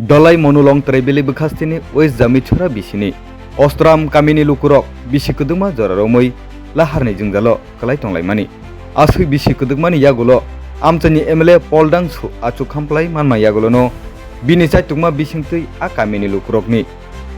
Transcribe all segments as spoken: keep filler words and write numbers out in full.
Dolai Monulong Tribally bwkhastini West Jamichora bisini Ostram kamini lukurok bisi kwdwkma jora romwi laharni jwngjalo kwlai tonglaimani. Aswk bisi kwdwkmani yagulo amchaini M L A Paul Dangsu achuk khamplai manma yagulono bini chaitokma bisingtwi a kamini lukurokni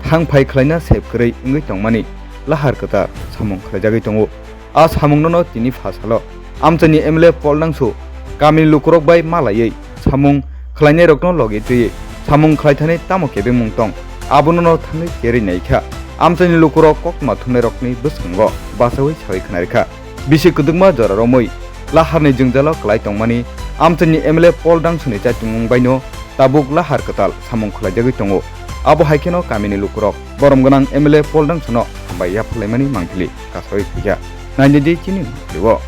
thang phai khlaina sep kwrwi wngwi tongmani lahar kwtal samung khlaijagwi tongo. A samungnono tini pha salo amchaini M L A Paul Dangsu kamini lukurok bai malaiwi samung khlainairokno logi twiwi samung khlaithani tamo kebengmung tong, abonono thangwi kerwi naikha. Amchaini lukurok koktma thumnairokni bwskango bachaui saui khwnarikha. Bisi kwdwkma jora romwi laharni jwngjalo kwlai tongmani amchaini M L A Paul Dangsuni chaitungmung baino tabuk lahar kwtal samung khlaijagwi tongo. Abo hai kheno kamini lukurok borom gwnang M L A Paul Dangsuno hambai yapharlaimani mangpili kasaui phaikha. Naidi di chini mangpilio.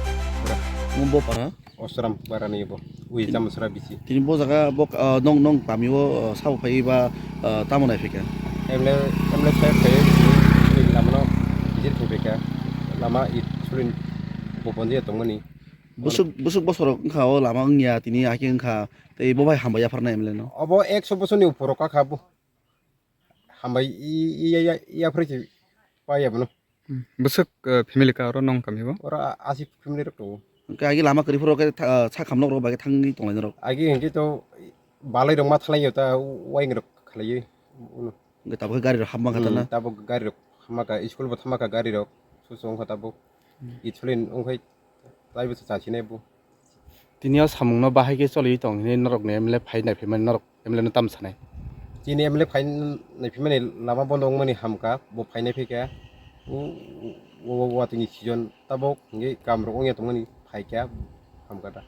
Bo para? Osram parani bo. Ui Chamusra bisi. Tini bo jaga bo, ah, nong, nong kami o, ah, sabo phai ba, ah, tamo nai phika? M L A, M L A sir phai bisi lamano visit khai phika. Lama it sulin bo bondia tongmani. Busuk, busuk bosor wngkha o lama wngya tini hakhe wngkha tei bo bai hambai yapharna M L A no. Obo ekso bosor ni upor o kakha bo. Hambai i, i, i, i, yapharwi se paiya bono. Hmm. Bwswk, eh, family ka oro nong kami bo? Oro a-, asi family rok tongo. Hwnkhe agi lama kwrwi phuru khe tha-, sakhamlok rok bai khe thangwi tonglai norok. Agi hwnkhe to balai rok ma thalai ta waying rok khalaiwi. Hwnkhe tabuk khe gari rok hapma kha ta na? Hmm, tabuk gari rok hapma kha, school bo thangma kha gari rok. Susu wngkha tabuk. Hmm. Ichulin wngkhai. Taibo se chasinai bo. Tini o samungno bahai khe choliwi tong hinwi norokni M L A phai naiphimani norok M L A no tamo sanai? Chini M L A phai naiphimani lama bondo wngmani hamkha, bo phai naiphikha. O, o, o, watwini season tabok hwnkhe kamrok wngya tongmani phaikha hamkha da.